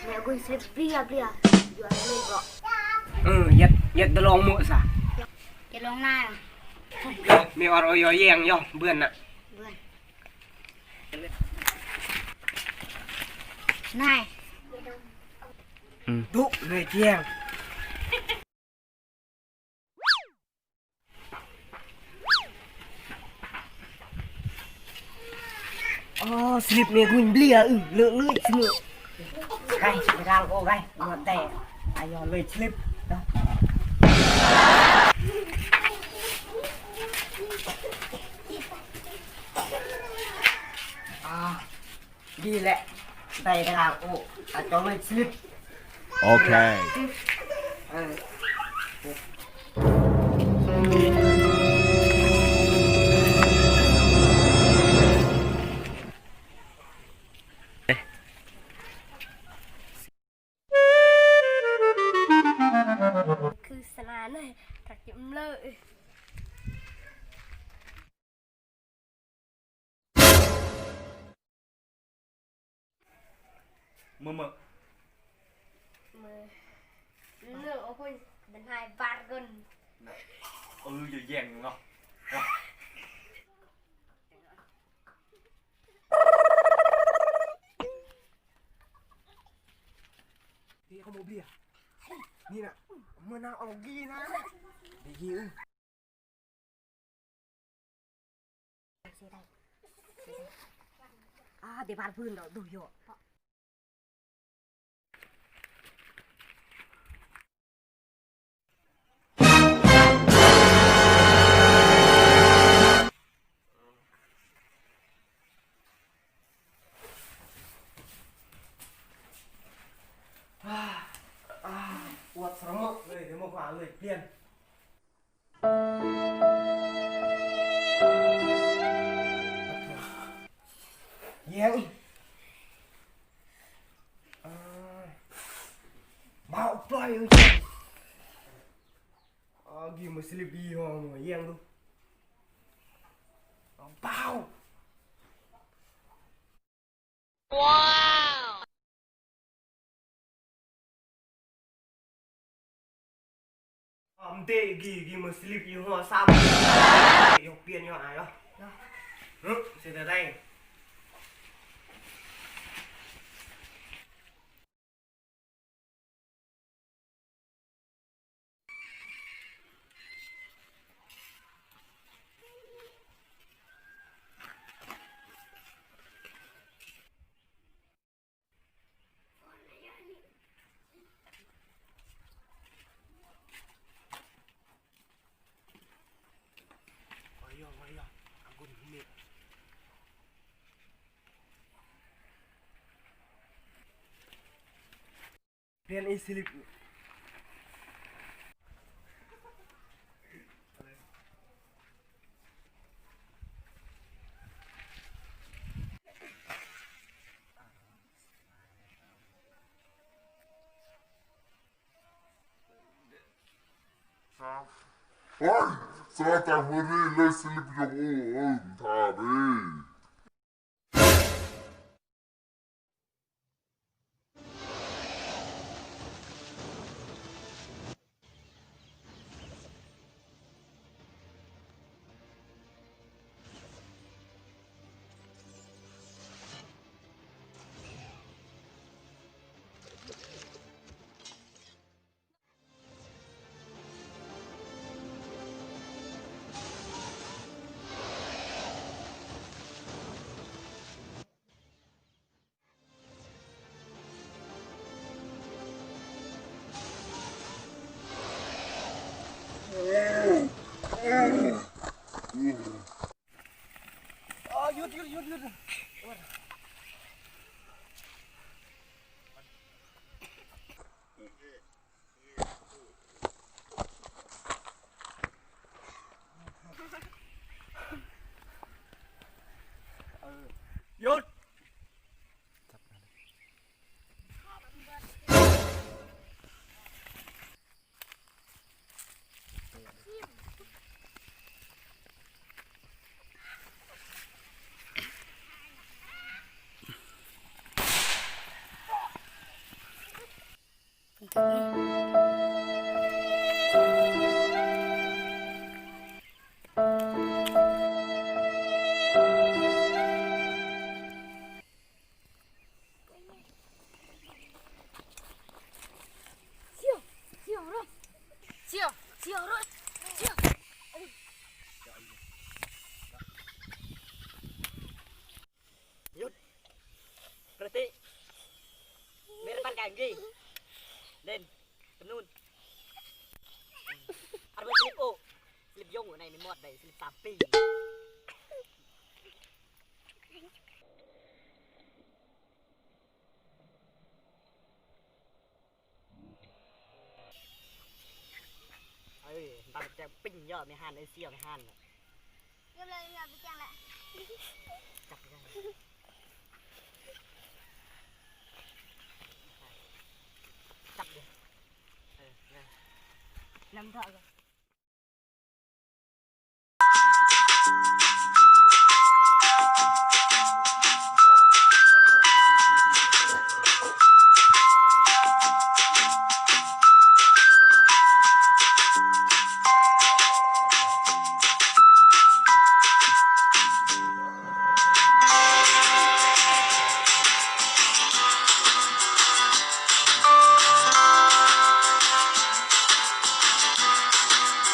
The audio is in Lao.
Aku slip blia blia. Jual ni kok. ເອີ ເຮັດ ເຮັດຕະລອງມື້ຊະ ເຮັດລອງນາຍ ເອີ ມີອອດເອົາຢໍແຢງຢໍເບື່ອນນະ ເບື່ອນນາຍ ອືມ ດຸເລີຍແຈງ. ອໍ ສະລິບເມກຸຍເບລຍ ເອີ ເລີກເລີຍສະເໝີ ໄດ້ ໄປທາງໂອໄດ້ ນວດແຕ່ ອາຍອນເລີຍສະລິບ ອ່າ ດີແຫຼະ ໄດ້ແຕ່ທາງໂອ ອາຈອນເລີຍສະລິບ ໂອເຄ ເອີ ຄືສະນານ ຄັກຈິມເລີຍ. ເມື່ອ ເມື່ອ ເມື່ອ ໂອ້ໂຫ ເປັນໄຮບາດກ່ອນ ເອີ ຢ່າແຍ່ງເນາະ ເດ ເຂົາບໍ່ເບຍ ນີ້ນະ ເມື່ອນາງອອກກີນະ ເດ ເດ. ອາ ເດບານພື້ນເນາະ ດູເຍາະ. ອາ ອາ ປວດສະໝັກເລີຍ ເດ ມາວ່າເລີຍ ປ່ຽນ. ແຍງ ເບົາ ປ່ອຍ ອໍ ກິນມາສະລິບອີ່ຫໍ່ແຍງດູ ເບົາ. ວ້າວ ອາ ເຕະກີ ກີມາສະລິບອີ່ຫໍ່ຊ້ຳ ເປັນອີ່ຫໍ່ອາຍເນາະ ເນາະ ເອີ ເສຍແຕ່ໃດ. Rian isi lip. Oi, sata meri le silip yo o, o, tare. ເດນ ຈຳນວນ ອັນເບິ່ງສະລິບໂອ ສະລິບຍົງ ໃນແມ່ນມອດໄດ້ສະລິບສາມປີ. ເອີ ບັກແຈງປີ້ງຍອດແມ່ຮ້ານ ເອີ ສຽວແມ່ຮ້ານ. ເອີ ເລີຍ ເລີຍ ໄປແຈ້ງລະ ຈັບໄດ້ ຈັບເດ້ ເອີ ນຳເຖາະ.